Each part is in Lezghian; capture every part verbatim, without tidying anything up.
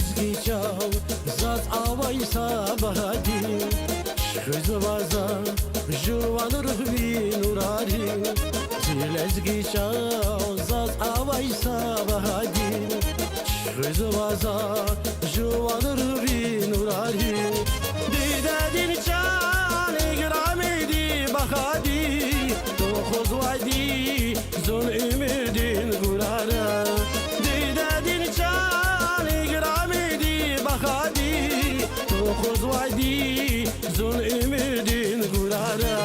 Лезги чӀал, заз авай са багьадин, чуьхуьзва за жуван руьгь ви нурарин. Зи лезги чӀал, заз авай са багьадин, чуьхуьзва за жуван руьгь ви нурарин. Дидедин чан играмиди багьади, тухузвайди зун уьмуьрдин гурара. Дидедин чан играмиди багьади, тухузвайди зун уьмуьрдин гурара.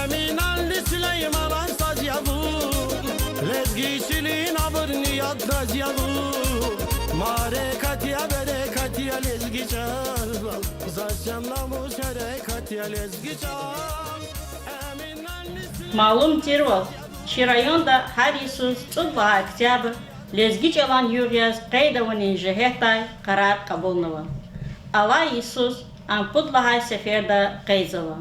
Аминанни Сулейманан саз я вун, лезги чилин абур ниятдиз я вун. Мярекат я, берекат я лезги чӀал, заз чан намус, гьерекат я лезги чӀал. Малум тирвал, чи районда гьар йисуз цӀуд лагьай октябрь лезги чӀалан югъ яз къейд авунин жигьетдай къарар кьабулнава. Алай йисуз ам пуд лагьай сеферда къейдзава.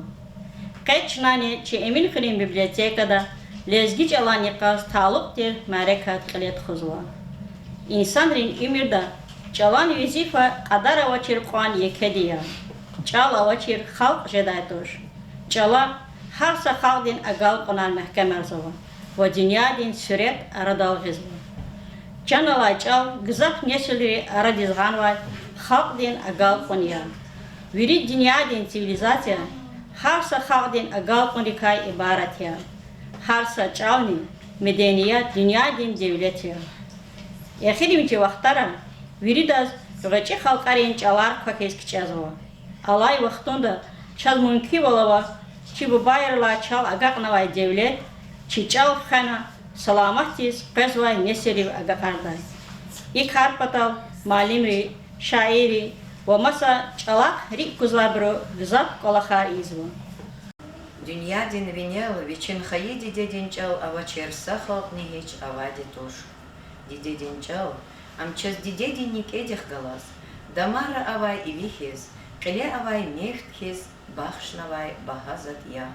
Къе чнани чи Эминхуьруьн библиотекада лезги чӀалан йикъаз талукь тир мярекат кьиле тухузва. Инсанрин уьмуьрда чӀалан везифа кьадар авачир кьван екеди я. ЧӀал авачир халкь жедай туш. ЧӀала гьар са халкьдин агалкьунар мягькемарзава ва дуьньядин суьрет арадал гъизва. Чан алай чӀал гзаф несилри арадиз гъанвай халкьдин агалкьун я. Вири дуьньядин цивилизация гьар са халкьдин агалкьунрикай ибарат я. Гьар са чӀални меденият дуьньядин девлет я. Эхиримжи вахтара виридаз гъвечӀи халкьарин чӀалар квахьиз кичӀезва. Алай вахтунда чаз мумкинвал ава чи бубайрилай чал агакьнавай девлет, чи чӀал хвена саламатдиз къвезвай несилрив агакьардай. И кар патал муаллимри, шаирри ва маса чӀалахъ рикӀ кузвайбуру гзаф кӀвалахар ийизва. Дуьньядин винел вичин хайи дидедин чӀал авачир са халкьни гьич авайди туш. Дидедин чӀал, ам чаз дидедин некӀедихъ галаз, дамарра авай иви хьиз, кьиле авай нефт хьиз бахшнавай багьа затӀ я.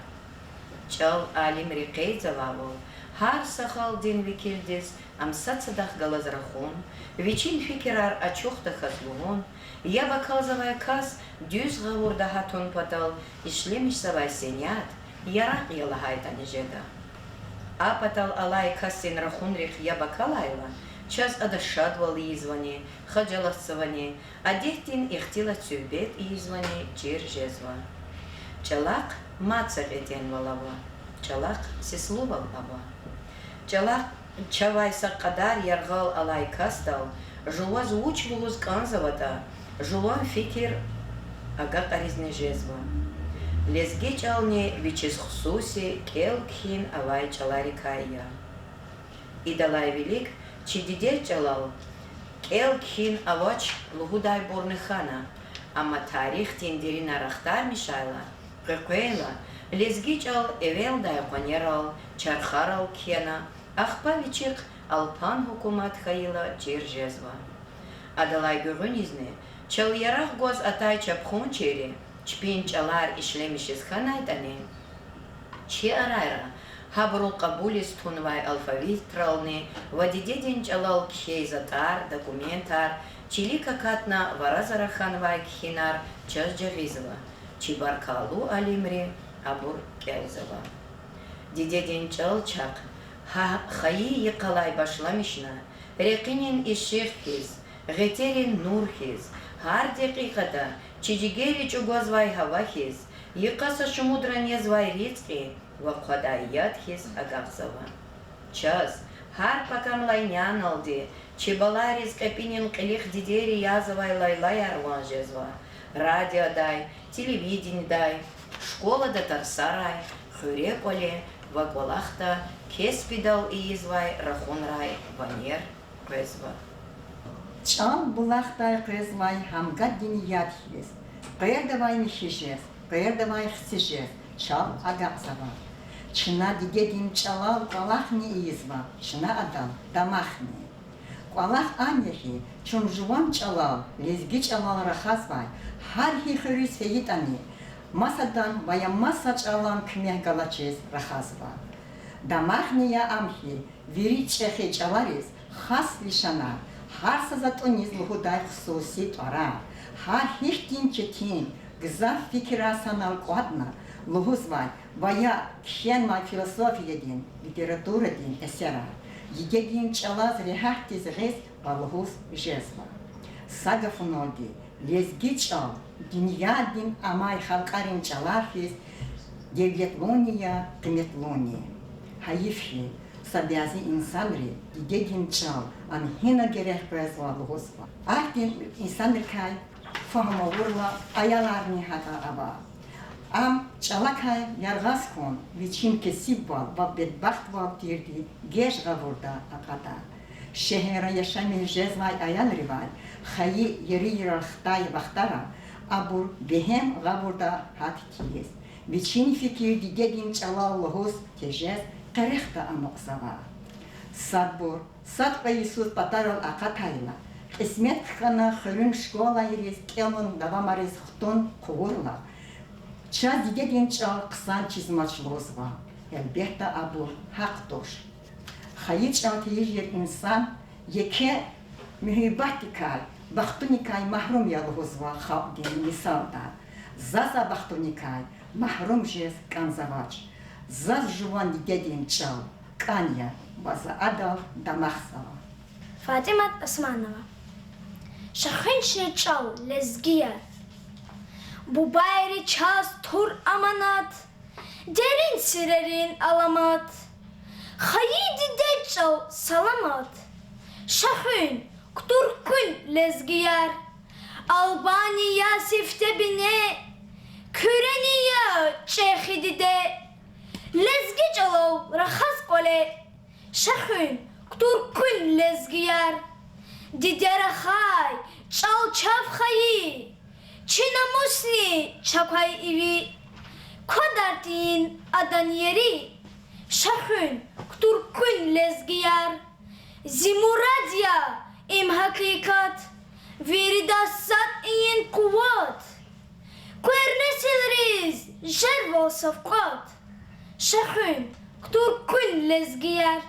ЧӀал, алимри къейдзавайвал, гьар са халкьдин векилдиз ам сад-садахъ галаз рахун, вичин фикирар ачух тахьаз лугьун, яб акалзавай кас дуьз гъавурда гьатун патал ишлемишзавай сенят яракь я лагьайтӀани жеда. А патал алай касдин рахунрихъ яб акалайла, чаз ада шадвал ийизвани, хажалатзавани, адетдин ихтилат-суьгьбет ийизвани чир жезва. ЧӀалахъ мад са кьетӀенвал ава, чӀалахъ сеслувал ава. ЧӀалахъ чавай са кьадар яргъал алай касдал жуваз вуч лугьуз кӀанзаватӀа, жуван фикир агакьаризни жезва. Лезги чӀални вичиз хсуси кӀел-кхьин авай чӀаларикай я. Идалай вилик чи дидед чӀалал кӀел-кхьин авач лугьудайбурни хьана, амма тарихдин деринар ахтармишайла, къекъвейла, лезги чӀал эвелдай къванерал, чархарал кхьена, ахпа вичихъ Алпан гьукумат хьайила чир жезва. Адалай гуьгъуьнизни чал яракь гваз атай чапхунчийри чпин чӀалар ишлемишиз хьанайтӀани, чи арайра гьабуру кьабулиз тунвай алфавитрални ва дидедин чӀалал кхьей затӀар, документар, чилик акатна вара-зара хьанвай кхьинар чаз жагъизва, чи баркаллу алимри абур кӀелзава. Дидедин чӀал чахъ гьа хайи йикъалай башламишна, рекьинин ишигъ хьиз, гъетерин нур хьиз, гьар декьикьада чи жигерри чӀугвазвай гьава хьиз, йикъа са шумудра незвай ризкьи ва хъвадай яд хьиз агакьзава. Чаз, гьар пакамлай няналди, чи балайриз кьепӀинин кьилихъ дидейри язавай лайлаяр ван жезва: радиодай, телевиденидай, школада тарсарай, хуьре кӀвале ва кӀвалахда кеспидал ийизвай рахунрай ванер къвезва. ЧӀал булахдай къвезвай гьамгаддин яд хьиз, къвердавай михьи жез, къвердавай хци жез, чал агакьзава. Чна дидедин чӀалал кӀвалахни ийизва, чна адал дамахни. КӀвалах ам я хьи, чун жуван чӀалал, лезги чӀалал рахазвай, гьар гьи хуьруьз фейитӀани, масадан ва я маса чӀалан куьмек галачиз рахазва. Дамахни я ам хьи, вири чӀехи чӀалариз хас лишанар, Гьар са затӀуниз лугьудай хсуси тӀварар, гьар гьихьтин четин, гзаф фикирар санал кӀватӀна лугьузвай ва я кхьенвай философиядин, литературадин эсерар дидедин чӀалаз регьятдиз гъиз ва лугьуз жезва. Са гафуналди, лезги чӀал дуьньядин амай халкьарин чӀалар хьиз девлетлуни я, къиметлуни. Гьайиф хьи, са бязи инсанри дидедин чӀал ам гьина герек къвезва лугьузва. Ахьтин инсанрикай фагьум авурла, аяларни гьакӀа ава. Ам чӀалакай яргъаз хьун вичин кесибвал ва бедбахтвал тирди геж гъавурда акъата. Шегьерра яшамиш жезвай аялривай хайи ерийрал хтай вахтара абур бегьем гъавурда гьат тийиз, вичин фикир дидедин чӀалал лугьуз тежез къерехда амукьзава. Садбур сад кьве йисуз патарал акъатайла, кьисмет хьана хуьруьн школайриз кӀелун давамариз хтун къугъурла, чаз дидедин чӀал хъсан чизмач лугьузва. Гьелбетда, абур гьахъ туш. Хайи чӀал тийижир инсан еке муьгьуьббатдикай, бахтуникай магьрум я лугьузва халкьдин мисалда. Заз а бахтуникай магьрум жез кӀанзавач. Заз жуван дидедин чӀал кӀан я ва за адал дамахзава. ФатӀимат Османова. Шехуьнши чӀал, лезгияр. Бубайри чаз тур аманат, дерин сирерин аламат. Хайи дидед чӀал саламат, шехуьн, кутур къуьн, лезгияр. Албани я сифте бине, Куьрени я чӀехи диде. Лезги чӀалал рахаз кӀвале, шехуьн, кутур къуьн, лезгияр. Диде рахай, чӀал чав хайи, чи намусни чакай иви. Квадар тийин адан ери, шехуьн, кутур къуьн, лезгияр. Зи мурад я им гьакъикъат, виридаз сад ийин къуват. Къвер несилриз жервал савкьват, шехуьн, кутур къуьн, лезгияр.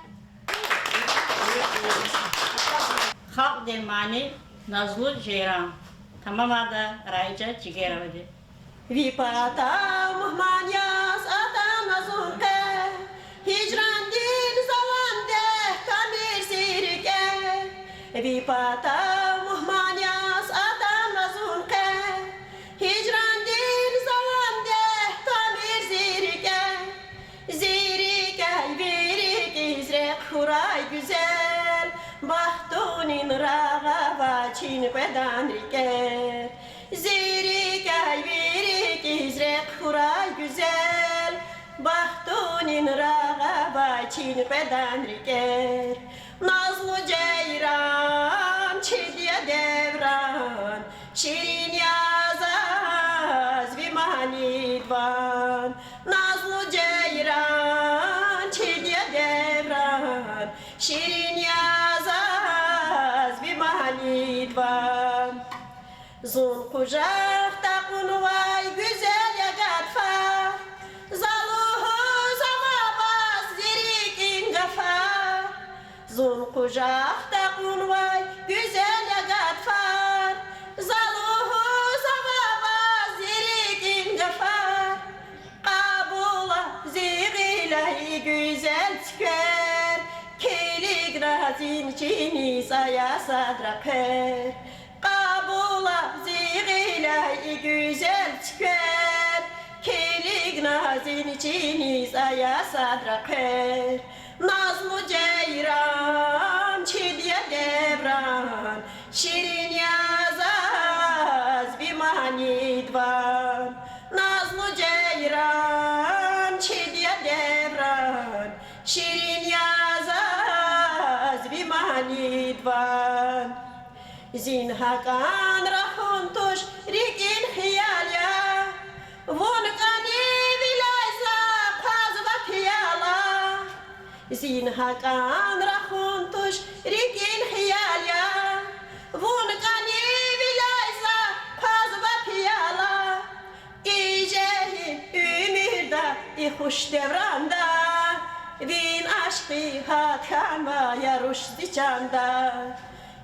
Халкьдин мани. Назлу жейран. Тамамарда Раижа Жигеровади. Ви патав мугьман яз атана зун къе, гьижрандин заландихъ тамир зи рикӀе. Ви патав мугьман яз атана зун къе, гьижрандин заландихъ тамир зи рикӀе. Зи рикӀяй ви рикӀиз рехъ хьурай гуьзел, бахтунин рагъ авай чи кьведан рикӀер. Зи рикӀяй ви рикӀиз рехъ хьурай гуьзел, бахтунин рагъ авай чи кьведан рикӀер. Назлу жейран, чи диде девран, ширин я заз ви манидван. Назлу жейран, чи диде девран, ширин я заз ви манидван. Зун къужахда кьунвай гуьзел я гатфар, за лугьузава ваз зи рикӀин гафар. Зун къужахда кьунвай гуьзел я гатфар, за лугьузава ваз зи рикӀин гафар. Кьабула зи гъиляй и гуьзел цуьквер, килигна зин чиниз ая садра хъвер. Кьабула зи гъиляй и гуьзел цуьквер, килигна зин чиниз ая садра хъвер. Назлу жейран, чи диде девран, ширин я заз ви манидван. Назлу жейран, чи диде девран, ширин я заз ви манидван. Зин гьакӀан рахун туш, рикӀин хиял я, вун кӀанивиляй за хъвазва пияла. Зин гьакӀан рахун туш, рикӀин хиял я, вун кӀанивиляй за хъвазва пияла. И жегьил уьмуьрда, и хуш девранда, вин ашкъи гьат хьанва я руш зи чанда.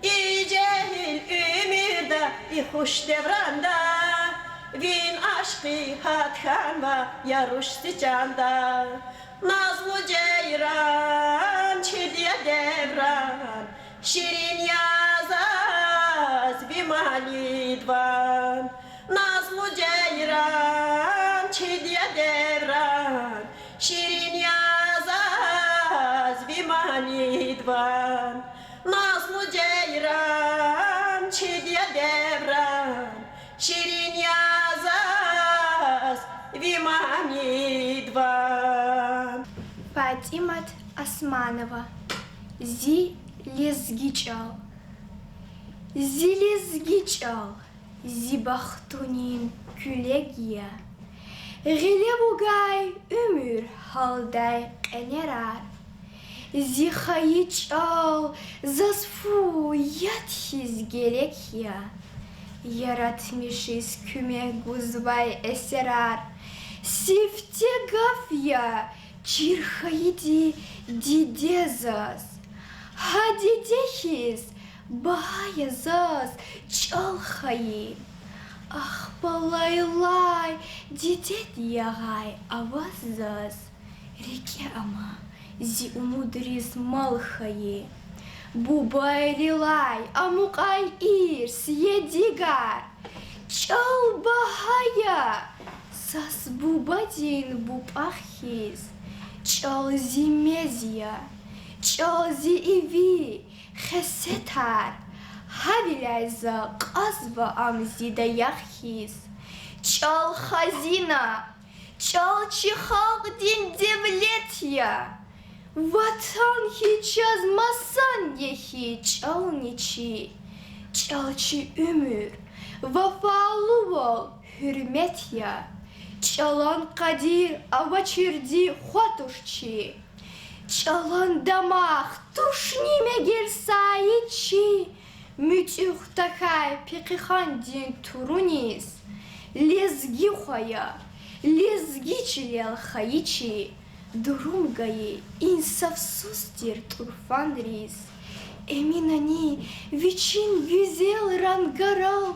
И жегьил уьмуьрда, и хуш девранда, вин ашкъи гьат хьанва, я руш сифте чанда. Назлу жейран, чиди я девран, ширин я заз ви манидван. Назлу жейран, чиди я девран, ширин я заз ви манидван. Назлу жейран, чиди я девран, ширин я заз ви манидван. ФатӀимат Османова. Зи лезги чӀал. Зи лезги чӀал зи бахтунин куьлег я. Гъиле вугай уьмуьр гьалдай кьенерар. Зи хайи чӀал заз фу, яд хьиз герек я. Яратмишиз куьмек гузвай эсерар. Сифте гаф я, чир хьайиди диде заз. Гьа диде хьиз багьа я заз чӀал хайи. Ахпа лайлай дидед ягъай аваз заз, рикӀе ама зи умудриз мал хьайи. Бубайрилай амукьай ирс, едигар. ЧӀал багьа я заз бубадин бубахъ хьиз. ЧӀал зи мез я, чӀал зи иви, хесетар. Гьавиляй за кьазва ам зи даях хьиз. ЧӀал хазина, чӀал чи халкьдин девлет я. Ватан хьиз чаз масан я хьи, чӀални чи. ЧӀал чи уьмуьр, вафалувал, гьуьрмет я. ЧӀалан къадир авачирди хва туш чи. ЧӀалан дамах тушни мегер саид чи. МуьтӀуьгъ тахьай пехъихандин туруниз лезги хва я, лезги чилел хайи чи. Дурум гайи инсафсуз тир тӀурфанриз Эминани вичин гуьзел рангарал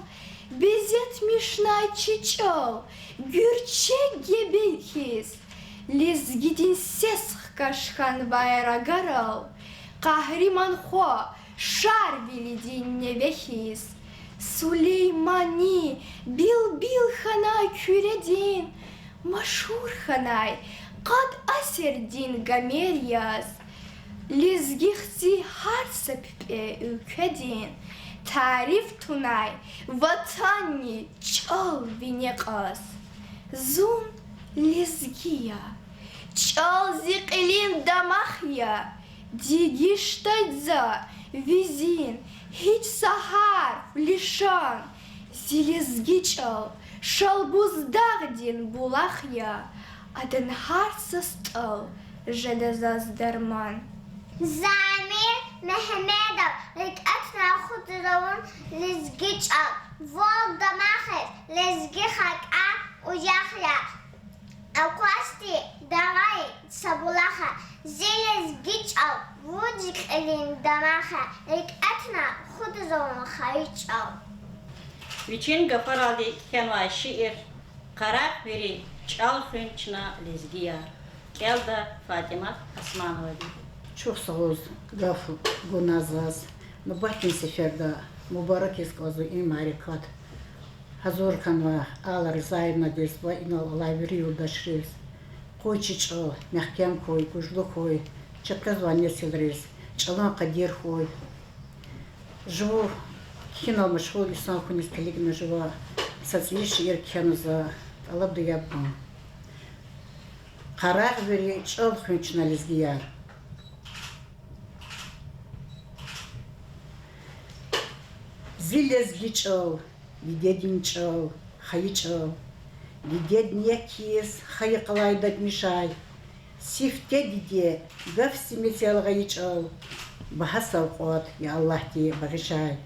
безетмишнай чи чӀал гуьрчег гебе хьиз. Лезгидин сес хкаж хьанвай рагарал Къагьриман хва Шарвилидин неве хьиз. Сулеймани билбил хьанай Куьредин, машгьур хьанай къад асирдин Гомер яз. Лезги хци гьар са пипӀе уьлкведин тариф тунай ватанни чӀал вине кьаз. Зун лезги я, чӀал зи кьилин дамах я, дегишдай за визин гьич са гьарф, лишан. Зи лезги чӀал Шалбуздагъдин булах я, адан гьар са стӀал жеда заз дарман. Замир Мегьамедов. РикӀе туна акъудзава вун лезги чӀал, вал дамахиз, лезги хатӀа уях я. Аквазди дагъайи са булах я, зи лезги чӀал, вун зи кьилин дамах я, рикӀе туна акъудзава вун хайи чӀал. Вичин гафаралди кхьенвай шиир Къарагъ вири, чӀал хуьн чна лезгияр. КӀелда ФатӀимат Османовади. Чухсагъул гаф гуна заз. Нубатдин сеферда мубарак ийиз кӀанзава и мярекат. Гьазур хьанвай Алла Ризаевнадиз ва инал алай вири юлдашриз. Къуй чи чӀал, мягькем хьуй, гужлу хьуй, чи къвезвай несилриз чӀалан къадир хьуй. Жув кхьинал машгъул инсан хьуниз килигна жува са цӀийи шиир кхьена за, тӀалабда яб гун. Къарагъ вири, чӀал хуьн чна лезгияр. Зи лезги чӀал, дидедин чӀал, хайи чӀал. Дидед нек хьиз хайи къалай дадмишай. Сифте диде, гаф симицел гъайи чӀал, багьа савкьват я, Аллагьди багъишай.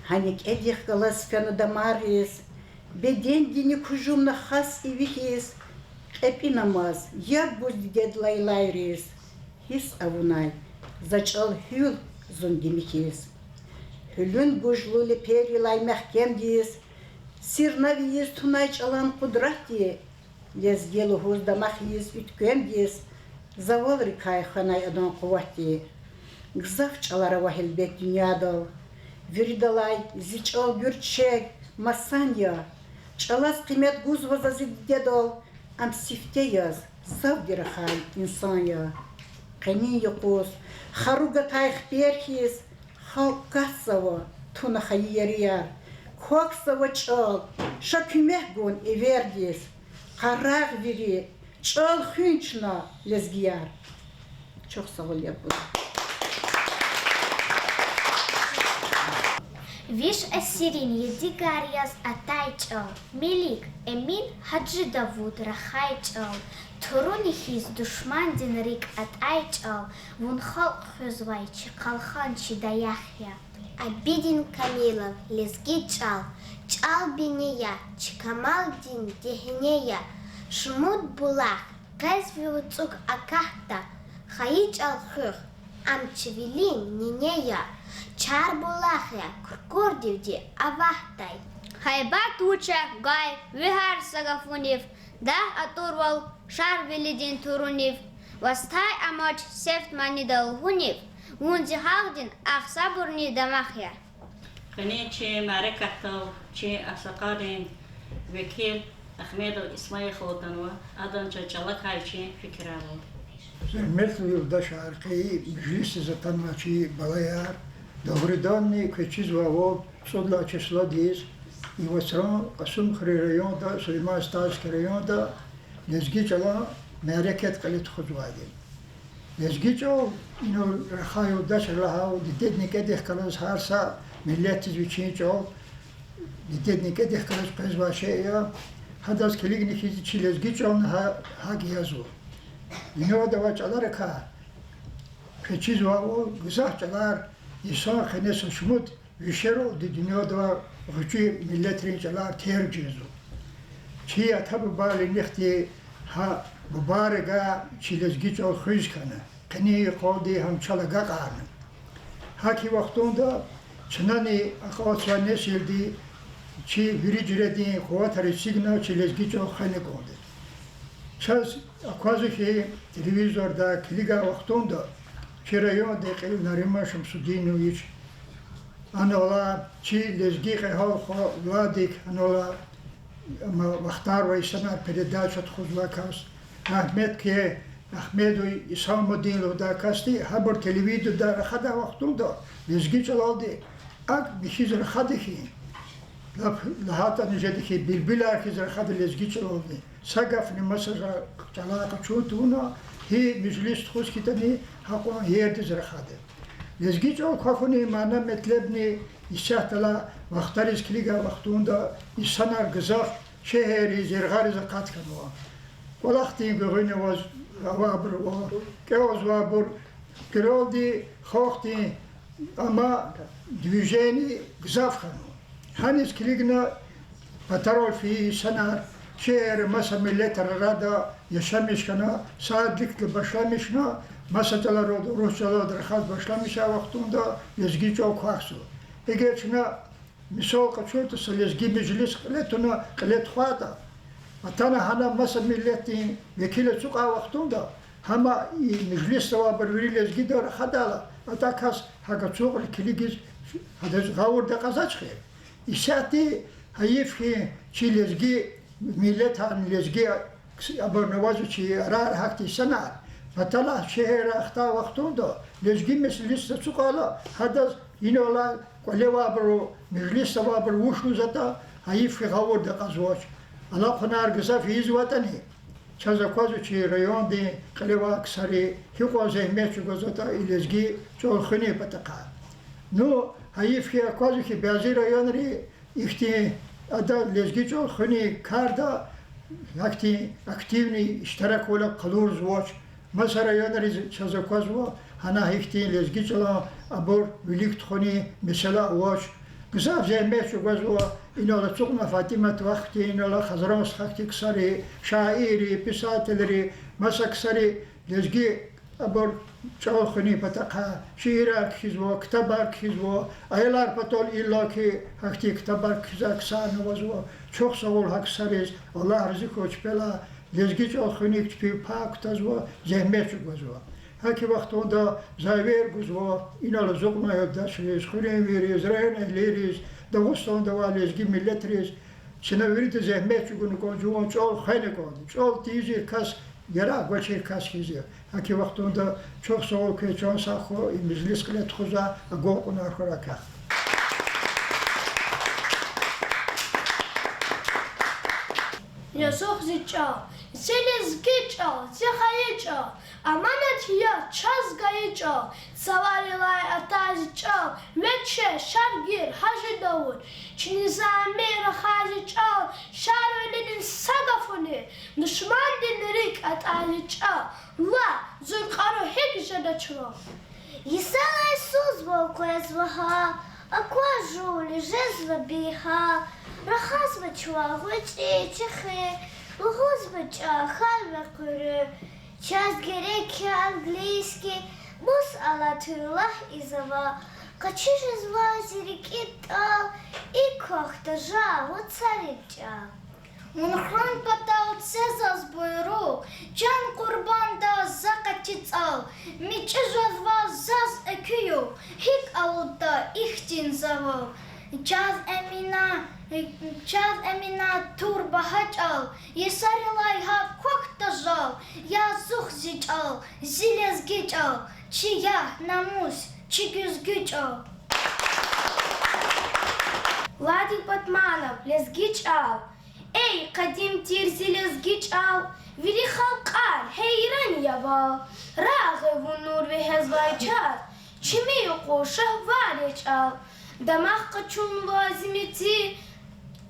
Гьаникьедихъ галаз фена дамарриз, бедендини кужумна хас иви хьиз, кьепӀинамаз яб гуз дидед лайлайриз, гьисс авунай за чӀал гьуьл зун дими хьиз. Гьуьлуьн гужлу леперилай мягькемдиз, сирнав ийиз тунай чӀалан къудратди, лезги лугьуз дамах ийиз уьтквемдиз, завалрикай хвенай адан къуватди. Гзаф чӀалар ава гьелбет дуьньядал, виридалай зи чӀал гуьрчег, масан я. ЧӀалаз къимет гузва за зи дидедал, ам сифте яз завди рахай инсан я. Къенин юкъуз, харуг атай хипер хьиз, халкь касзава, туна хайи ерияр. Квахьзава чӀал, ша куьмек гун эвердиз. Къарагъ вири, чӀал хуьн чна, лезгияр. Чухсагъул, я буба. Виш асиррин ядигар яз атай чӀал, Мелик, Эмин, Гьажи Давуд рахай чӀал, туруни хьиз душмандин рикӀ атӀай чӀал, вун халкь хуьзвай чи къалхан, чи даях я. Абидин Камилов, Лезги чӀал. ЧӀал бине я, чи камалдин дегьне я. Шумуд булах, къвез ви вацӀук акатда, хайи чӀал хуьх, ам чи вилин нине я. Чар булах я, куркурдивди аватдай. Гьайбат вуч я гвай ви гьар са гафунив, дагъ атӀурвал Шарвилидин турунив, ваз тай амач сифте манидал гьунив, вун зи халкьдин агъсабурни дамах я. Къенин чи мярекатдал чи агъсакъалрин векил Ахмедов Исмаил халу атанва, адан чаз чӀалакай вичин фикирар ава. Гьуьрметлу юлдашар, къе и межлисдиз атанвай чи балаяр, дугъриданни квез чизвайвал, цӀуд лагьай числодиз и вацран Кьасумхуьруьн районда, Сулейман-Стальский районда лезги чӀалан мярекат кьиле тухузвайди. Лезги чӀал, инал рахай юлдашри лагьайвал, дидед некӀедихъ галаз гьар са миллетдиз вичин чӀал, дидед некӀедихъ галаз къвезвай шей я. Гьадаз килигна хьиз, чи лезги чӀални гьа-, гьакӀ язва. Дуьньяда авай чӀаларикай, квез чизвайвал, гзаф чӀалар, инсан къене са шумуд вишералди дуьньяда авай гъвечӀи миллетрин чӀалар терг жезва. Чи ата-бубайрин нихъди гьа бубайри гайи чи лезги чӀал хуьз хьана, къенин йикъалди гьам чал агакьарна. ГьакӀ хьайи вахтунда чнани акьалтзавай несилди чи вири жуьредин къуватар эцигна чи лезги чӀал хвена кӀанда. Чаз аквазва хьи, телевизорда килигай вахтунда чи райондин кьил Нариман Шамсудинович, анал алай чи лезги кьегьал хва Владик, анал алай, ам, вахтар ва инсанар, передача тухузвай кас, рагьметлу Ахмедов Исамудин лугьудай касди, гьабур телевидениедай рахадай вахтунда лезги чӀалалди акӀ михьиз рахада хьи, лап лагьайтӀани жеда хьи, билбилар хьиз рахада лезги чӀалалди. Са гафни масаза чӀалай къачун тавуна, гьи межлис тухуз хьайитӀани, гьакьван ердиз рахада. Лезги чӀал квахьунин мана-метлебни исятда алай вахтариз килигай вахтунда инсанар гзаф шегьерриз, яргъариз акъат хьанва. КӀвалахдин гуьгъуьна аваз-, авайбур ава, кӀевзавайбур, куьрелди халкьдин, амма движение гзаф хьанва. Гьаниз килигна патарал фейи инсанар шегьерра маса миллетар арада яшамиш хьана, сад-виликди башламишна, маса чӀаларалди, урус чӀалалди рахаз башламишай вахтунда лезги чӀал квахьзава. Эгер чна мисал къачуртӀа, са лезги межлис кьиле туна, кьиле тухвайтӀа, атана гьана маса миллетдин векил ацукьай вахтунда, гьама и межлисда авайбур вири лезгида рахадайла, атӀа кас гьакӀ ацукьна килигиз, гьадаз гъавурда акьазвач хьи. Исятда гьайиф хьи, чи лезги миллетарни лезги абурни авазва чи араяр гьахьтин инсанар. Паталай шегьеррай хтай вахтунда лезги межлисда ацукьайла, гьадаз инал алай кӀвале авайбуру, межлисда авайбуру вуч лугьузватӀа, гьайиф хьи, гъавурда акьазвач. Алакьунар гзаф ийизватӀани, чаз аквазва чи райондин кьиле авай ксари гьикьван зегьмет чӀугвазватӀа и лезги чӀал хуьнин патахъай. Ну, гьайиф хьи, аквазва хьи, бязи районри ихьтин ада лезги чӀал хуьнин карда гьахьтин активный иштираквал къалурзавач. Маса районриз чаз аквазва, гьана гьихьтин лезги чӀалан абур вилик тухунин месэла авач. Гзаф зегьмет чӀугвазва, инал ацукьна ФатӀимат вахъ хьтин, инал Хазран стха хьтин ксари, шаирри, писателри, маса ксари лезги Абур чӀал хуьнин патахъай шиирар кхьизва, ктабар кхьизва, аялар патал иллаки гьахьтин ктабар кхьизвай ксарни авазва. Чухсагъул гьа ксариз, Аллагь рази хьуй чпелай, лезги чӀал хуьник чпин пай кутазва, зегьмет чӀугвазва. ГьакӀ и вахтунда за эвер гузва инал ацукьнавай юлдашриз, хуьруьнвийриз, районэгьлийриз, Дагъустанда авай лезги миллетриз, чна вирида зегьмет чӀугуна кӀанда жуван чӀал хвена кӀанда. ЧӀал тийижир кас яракь гвачир кас хьиз я. ГьакӀ и вахтунда чухсагъул квез, чан сагъ хьуй, и межлис кьиле тухузвай, агакьунар хьурай квехъ. Язух зи чӀал, зи лезги чӀал, зи хайи чӀал, аманат я чаз гайи чӀал, цаварилай атай зи чӀал, вичи Шаргъир Гьажи Давуд, чи низами рахай зи чӀал, Шарвилидин са гафуни, душмандин рикӀ атӀай зи чӀал, лагь, зун кьару гьикӀ жеда чвал. Йисалай сузвал къвезва гьал, акваз жувли жезва бийгьал, рахазва чвал гъвечӀи, чӀехи, лугьузва чӀал хьанва къуьруь. Чаз герек я английский, мус алатуй лагь и завал, къачуз жезва зи рикӀин тӀал, икӀ квахьда жал вацарин чӀал. Вун хуьн патал це заз буйругъ, чан къурбанда за къати цӀал, мичӀи жезва заз экуь югъ, гьикӀ алудда ихьтин завал. Чаз Эмина, чаз Эмина тур багьа чӀал, йисарилай гьакӀ квахьда жал, язух зи чӀал, зи лезги чӀал, чи ягь, намус, чи гуьзгуь чӀал. Владик Батманов, Лезги чӀал. Эй, къадим тир зи лезги чӀал, вири халкьар гьейран я вал. Рагъ я вун нур вегьезвай чаз, чими юкъуз шагьвар я чӀал. Дамах къачунва зи меци,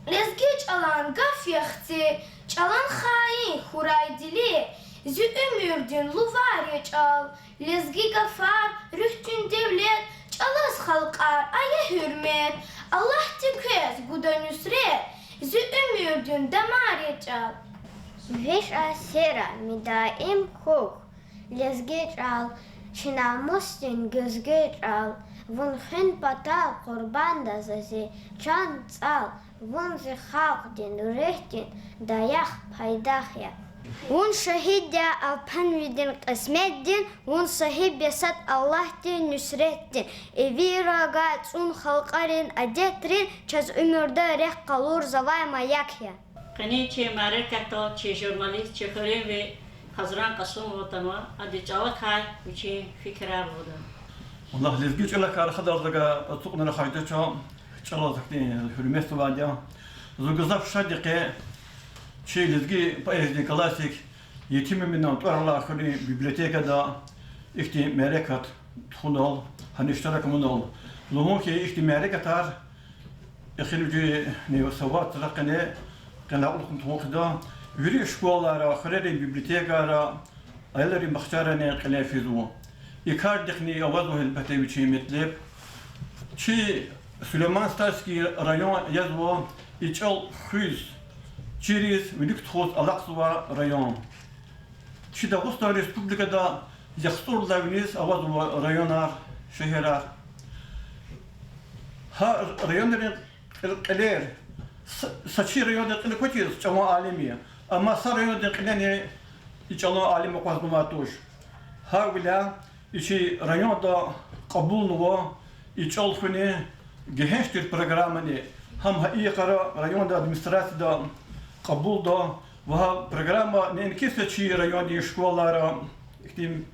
лезги чӀалан гаф я хци, чӀалан хаин хьурай дили, зи уьмуьрдин лувар я чӀал. Лезги гафар, руьгьдин девлет, чӀалаз халкьар ая гьуьрмет, Аллагьди квез гуда нуьсрет, зи уьмуьрдин дамар я чӀал. Виш асирра мидаим хьухь, лезги чӀал, чи намусдин гуьзгуь чӀал, вун хуьн патал къурбанда за зи чан цӀал, вун зи халкьдин руьгьдин даях, пайдах я. Вун шагьид я алпанвидин кьисметдин, вун сагьиб я сад Аллагьдин нуьсретдин. Ивира гвай цӀун халкьарин адетрин чаз уьмуьрда рехъ къалурзавай маяк я. Къенин чи мярекатдал чи журналист, чи хуьруьнви Хазран Къасумова атанва, адан чӀалакай вичин фикирар лугьуда. Валлагь, лезги чӀалакай рахадайла, ацукьна рахаз жедач, чӀалаз ахьтин гьуьрметзавайди я. Зун гзаф шад я къе чи лезги поэзиядин классик Етим Эминан тӀвар алай хуьруьн библиотекада ихьтин мярекат тухунал, гьана иштирак авунал. Лугьун хьи, ихьтин мярекатар эхиримжи са вад-са йикъан къене, къене акьуллу тухун хъийида, вири школайра, хуьрерин библиотекайра, аялрин бахчайрани кьиле физва. И кардихъни авазва гьелбетда вичин метлеб. Чи Сулейман-Стальский район язва и чӀал хуьз, чириз, вилик тухуз алахъзавай район. Чи Дагъустан Республикада яхцӀурдалай виниз авазва районар, шегьерар. Гьа районрин кьил-, кьилер, с-, са чи райондин кьил квачиз чӀалан алим я, амма са райондин кьилени и чӀалан алим акъвазнавай туш. Гьавиляй и чи районда кьабулнава и чӀал хуьнин гегьенш тир программани, гьам гьа и йикъара районда администрацияда кьабулда, ва гьа программа неинки са чи райондин школайра, ихьтин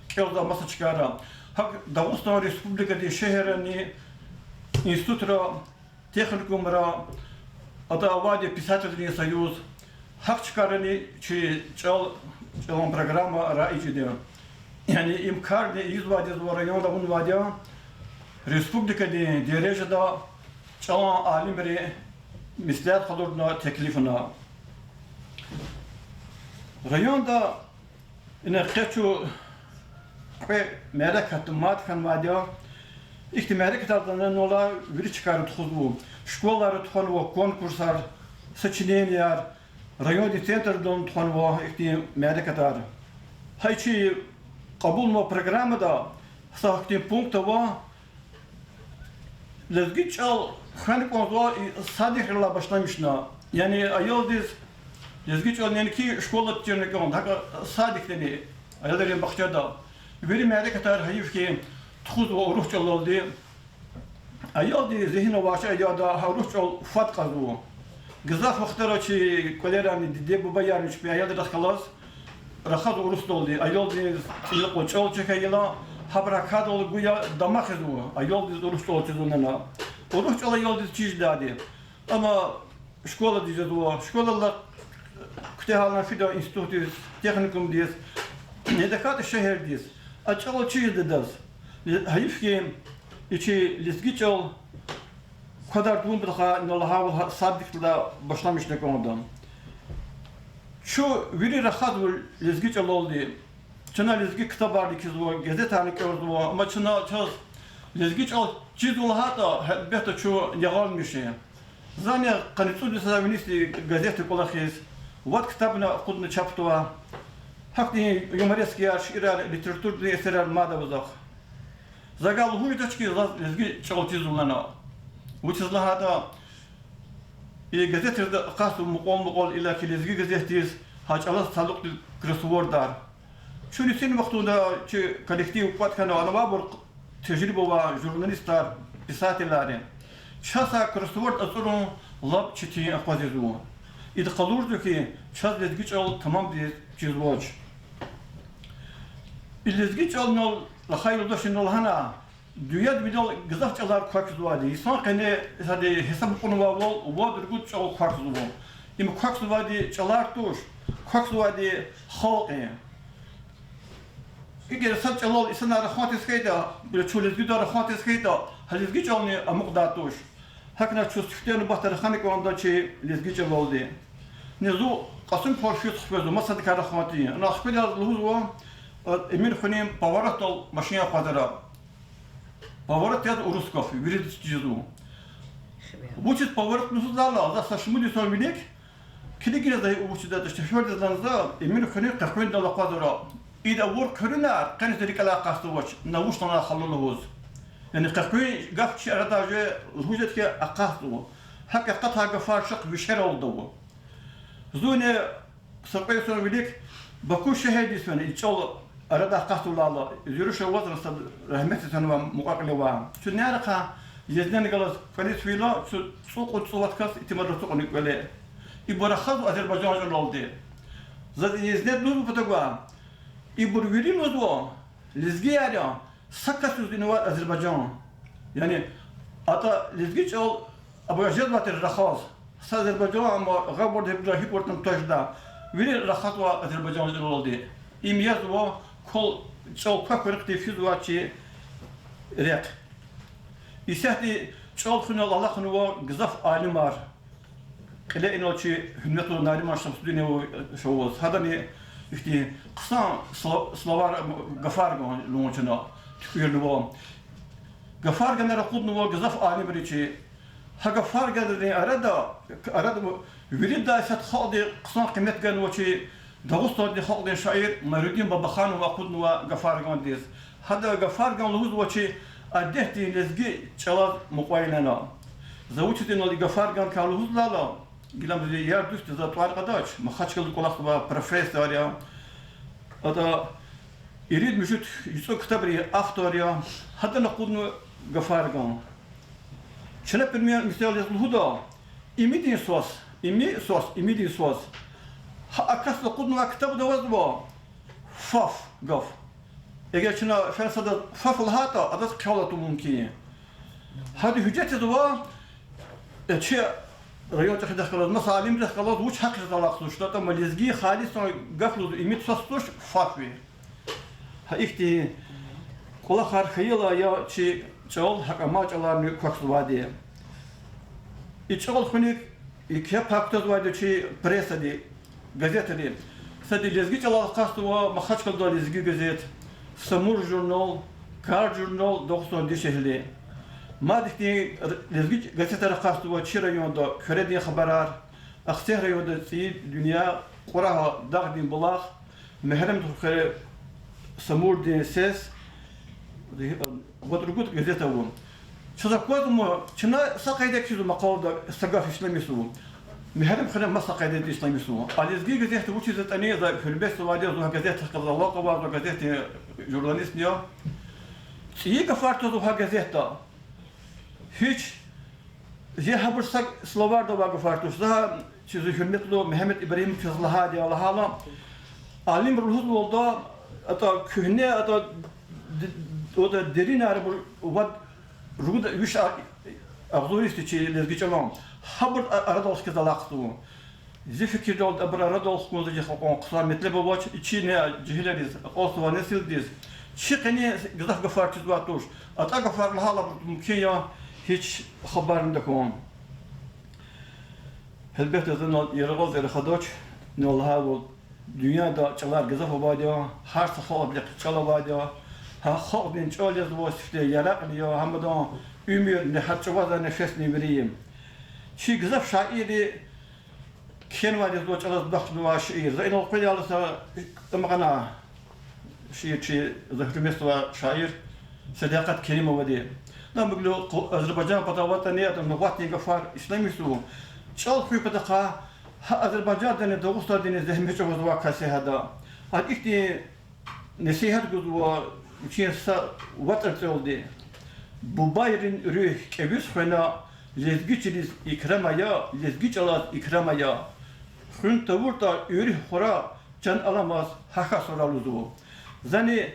кӀелзавай маса чкайра, гьакӀ Дагъустан Республикадин шегьеррани, институтра, техникумра, атӀа авайди писателрин союз, гьа чкайрани чи чӀал, чӀалан программа раиж жеда. Яни им карни ийизвайди я, зи районда авунвайди я, республикадин дережада чӀалан алимри меслят къалурна, теклифна. Районда ина къе чун кьве мярекат мад хьанвайди я. Ихьтин мярекатар вири чкайра тухузва. Школайра тухванва конкурсар, сочиненияр, райондин центрдани тухванва ихьтин мярекатар. Гьа чи кьабулнавай программада са гьахьтин пункт ава, лезги чӀал хвена кӀанзава и садикрилай башламишна. Яни аялдиз лезги чӀал неинки школада чирна кӀанда, гьакӀ садикдани, аялрин бахчада. Вири мярекатар гьайиф хьи тухузва урус чӀалалди. Аялдин зигьин авачир аялда гьа урус чӀал фад кьазва. Гзаф вахтара чи кӀвалерани диде-бубаярни чпин аялрихъ галаз рахазва урусдалди. Аялдин цӀийи кьван чӀал чӀехи хьайила, гьабурукай кадал гуя дамахзава аялдиз урус чӀал чизвална. Урус чӀал аялдиз чизвайди. Амма школадиз жезва, школада куьтягьайла фида институтдиз, техникумдиз, недахьайтӀа шегьердиз, а чӀал чизвайди адаз. Гьайиф хьи, и чи лезги чӀал квадар тавун патахъай ина лагьайвал гьа садикдилай башламишна кӀанда. Чун вири рахазва лезги чӀалалди. Чна лезги ктабарни кхьизва, газетарни кӀелзава, амма чна, чаз лезги чӀал чизва лагьайтӀа, гьелбетда, чун ягъалмиш я. Зани къанни цӀуд йисалай виниз газетда кӀвалахиз, вад ктабни акъудна чапдай. Гьахьтин юморескаяр, шиирар, литературадин эсерар мад ава захъ. Завай лугьуз жедач хьи, заз лезги чӀал чизва лагьана. Вучиз лагьайтӀа и газетриз акъатзава мукьвал-мукьвал иллаки лезги газетдиз гьа чӀалаз талукьдин кроссвордар. Чун нисин вахтунда чи коллектив кӀватӀ хьана, анвайбур тежриба авай журналистар, писателар я. Чаз са кроссворд ацӀурун лап четин акъваззава. Ида къалурзава хьи, чаз лезги чӀал тамамдиз чизвач. И лезги чӀални, рахай юлдашри лагьана, дуьньядин винел гзаф чӀалар квахьзавайди я. Инсан къене сади гьисаб кьунвайвал, вад-ругуд чӀал квахьзава. Им квахьзавайди чӀалар туш, квахьзавайди халкь я. Эгер са чӀалал инсанар рахан тийиз хьайитӀа, чун лезгиди рахан тийиз хьайитӀа, гьа лезги чӀални амукьдай туш. ГьакӀни чун сифте нубатда рахана кӀанда чи лезги чӀалалди. Ни зун Кьасумхуьр физ хквезва, масадакай рахан тийин. Ана хкведа яз лугьузва, Эминхуьруьн поворотдал машин акъвазара. Поворот яз урус гаф, виридаз чизва. Вучиз поворот лугьузва лагьайтӀа, за са шумуд йисан вилик килигна за вучиз ятӀа, шофёрдиз лагьана за, Эминхуьруьн къекъуьндал акъвазара. Ида авур хъуьруьнар къенин рикӀелай акъатзавач, навушникрилай хала лугьуз. Яни къекъуьн гаф чи арада жез лугьуз жеда хьи акъатзава. ГьакӀ акъатай гафар чахъ вишералди ава. Зунни са кьве йисан вилик Баку шегьердиз фена, и чӀал арадай акъатзавайла, зи руш авазва, сад рагьметдиз фенва, мукьва-кьили авай. Чун нерехъ езденидал галаз кӀвализ фейила, чун цӀукьуд-цӀувад кас итимар ацукьна кӀвале. Ибур рахазва азербайжан чӀалалди. Заз езденид лугьузва патагва, ибур вири лугьузва лезгияр я, са кас лугьузва инал азербайжан. Яни атӀа лезги чӀал абур жезвай тир рахаз. Са азербайжан, амма гъавурда гьикӀ, гьикӀ кьуртӀани тежеда. Вири рахазва азербайжан чӀалалди. Им язва квел, чӀал квахьун рехъди физвай чи рехъ. Исятда чӀал хуьнал алахънава гзаф алимар. Кьиле инал чи гьуьрметлу Нариман Шамсудинов аваз. Гьадани ихьтин хъсан сло-, словарь, гафарган лугьун чна, туькӀуьрнава. Гафарганар акъуднава гзаф алимри чи. Гьа гафарганрин арада, арада вирида исятда халкьди хъсан къимет ганва чи Дагъустандин халкьдин шаир Майрудин Бабаханова акъуднава гафаргандиз. Гьада гафарган лугьузва чи адетдин лезги чӀалаз мукьва-кьилина. За вучиз инал и гафарган кӀан лугьуз лагьайтӀа, гила зи яр-дуст я, за тӀвар кьадач, Махачкъалада кӀвалахзавай профессор я, атӀа ирид-муьжуьд йицӀу ктабрин автор я, гьадан акъуднава гафарган. Чна пример, мисал яз лугьуда, имидин свас, ими свас, имидин свас. Гьа а касди акъуднавай ктабда авазва фаф гаф. Эгер чна фена садаз фаф лагьайтӀа, адаз хъел атун мумкин я. Гьадан гьуьжетзава, э, чи район чӀехидахъ галаз, маса алимрихъ галаз вуч гьахъ жезвайди я лагьайтӀа, амма лезги халисан гаф лугьуз имид свас туш, фаф я. Гьа ихьтин кӀвалахар хьайила, я чи чӀал гьакӀ амай чӀаларни квахьзавайди я. И чӀал хуьник еке пай кутазвайди я чи прессади, газетри. Сад лезги чӀалал акъатзава Махачкъалада Лезги газет, Самур журнал, Кард журнал, Дагъустандин дишегьли. Мад ихьтин лезги газетар акъатзава чи районда Куьредин хабарар, Ахцегь районда ЦӀийи дуьнья, Кьурагьа, Дагъдин булах, Мегьарамдхуьре Самурдин сес, вад-ругуд газет ава. Чаз аквазма, чна са къайда кхьизва макъалада, са гаф ишлемишзава. Мегьарамдин хуьре маса къайдада ишлемишзава. А Лезги газетда вучиз ятӀани, за гьуьрметзавайди я, зун газетдин гьакъиз алакъа авай, зун газетдин журналистни я. ЦӀийи гафар твазва гьа газетда. Гьич зи гьабур са словарда авай гафар туш. За чи зи гьуьрметлу Мегьамед Ибрагьимов чаз лагьайди я, лагьайла, алимри лугьузвалда, атӀа куьгьне, атӀа д-, атӀа деринарбур вад-ругуд виш а-, агъзур йисуз чи лезги чӀалан. Гьабур а-, арадал хкиз алахъзава. Зи фикирдалди, абур арадал хкун зи халкьан хъсан метлеб авач, и чи не жегьилриз, акьалтзавай несилдиз чи къене гзаф гафар чизвай туш. АтӀа гафар лагьайла абур мумкин я гьич хабарни тахьун. Гьелбетда, зун яргъал рахадач, ина лагьайвал, дуьньяда чӀалар гзаф авайди я, гьар са халкьдин чӀал авайди я, гьа халкьдин чӀал язва, сифте яракьни я, гьамадан уьмуьрни, гьа чӀавуза нефесни вири я. Чи гзаф шаирри кхьенвайди я зун чӀалаз бахшнавай шиир. За инал къведайла са амукьна шиир чи, за гьуьрметзавай шаир Седакъат Керимовади. Ам гила Азербайжан патав аватӀани, ада нугъатдин гафар ишлемишзава. ЧӀал хуьн патахъай гьа Азербайжандани Дагъустандани зегьмет чӀугвазвай кас я гьада. Ада ихьтин несигьат гузва вичин са вацӀ ЦӀелди. Бубайрин руьгь кӀевиз хвена, лезги чилиз икрам ая, лезги чӀалаз икрам ая. Хуьн тавуртӀа, уьруьгь хура, чан аламаз гьахьай сура лугьузва. Зани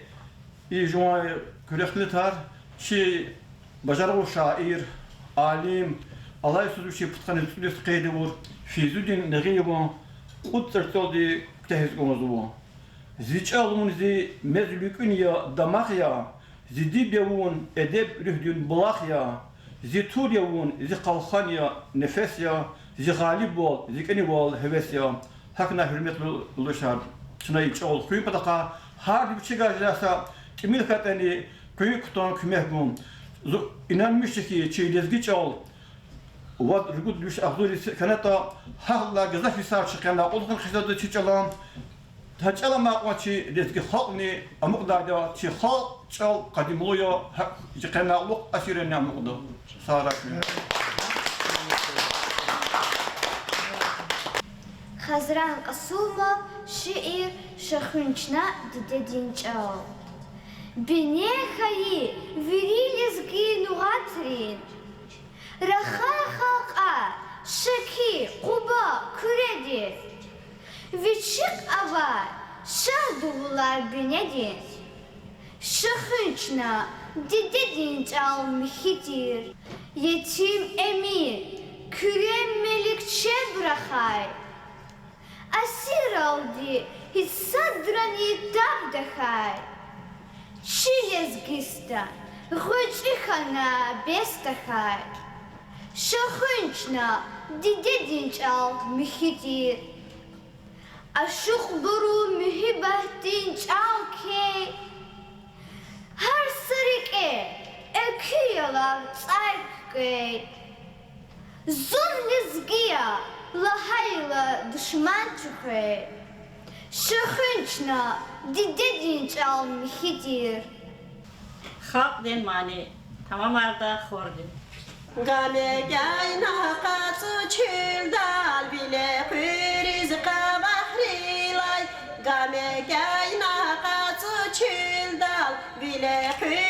и жуван куьрехлитар чи бажарагълу шаир, алим, алай йисуз вичин пудкъанни цӀуд йисуз къейд авур Фейзудин Нагъиеван кьуд цӀарцӀелди куьтягьиз кӀанзава. Зи чӀал вун зи мез луькӀуьн я, дамах я, зи диб я вун, эдеб руьгьдин булах я, зи тур я вун, зи къалхан я, нефес я, зи гъалибвал, зи кӀанивал, гьевес я. ГьакӀни, гьуьрметлу лишар, чна и чӀал хуьн патахъай гьарда вичивай жедай са тӀимил хьайитӀани, къуьн кутан куьмек гун. Зун инанмиш я хьи, чи лезги чӀал вад-ругуд-виш агъзур йис хьанатӀа, гьадалай гзаф йисар чи къене акьул хьана хъжеда чи чӀалан. Гьа чӀал амай кьван чи лезги халкьни амукьдайди я, чи халкь чӀал къадимлу я, гьа чи къене акьул асиррани амукьда. Сагърай куьн. Хазран Къасумов, шиир Ша хуьн чна, дидедин чӀал. Бине хьайи вири лезги нугъатрин, рахай халкьар Шаки, Къуба, Куьреди, вичихъ авай шагь дувулар бинедин. Ша хуьн чна, дидедин чӀал михьи тир, Етим Эмин, Куьре Мелик чеб рахай. Асирралди гьич садрани таб тахьай, чи Лезгистан гъвечӀи хьана бес тахьай. Ша хуьн чна, дидедин чӀал михьи тир, ашукьбуру муьгьуьббатдин чӀал кхьей. Гьар са рикӀе экуь ялав цӀай куькӀвей. Зун лезги я лагьайла душман чуьхвей. Ша хуьн чна, дидедин чӀал михьи тир. Халкьдин мани. Тамамарда хорди. Гам экӀяйна къацу чуьлдал, вил экъуьриз къавахрилай. Гам экӀяйна къацу чуьлдал, вил экъуьриз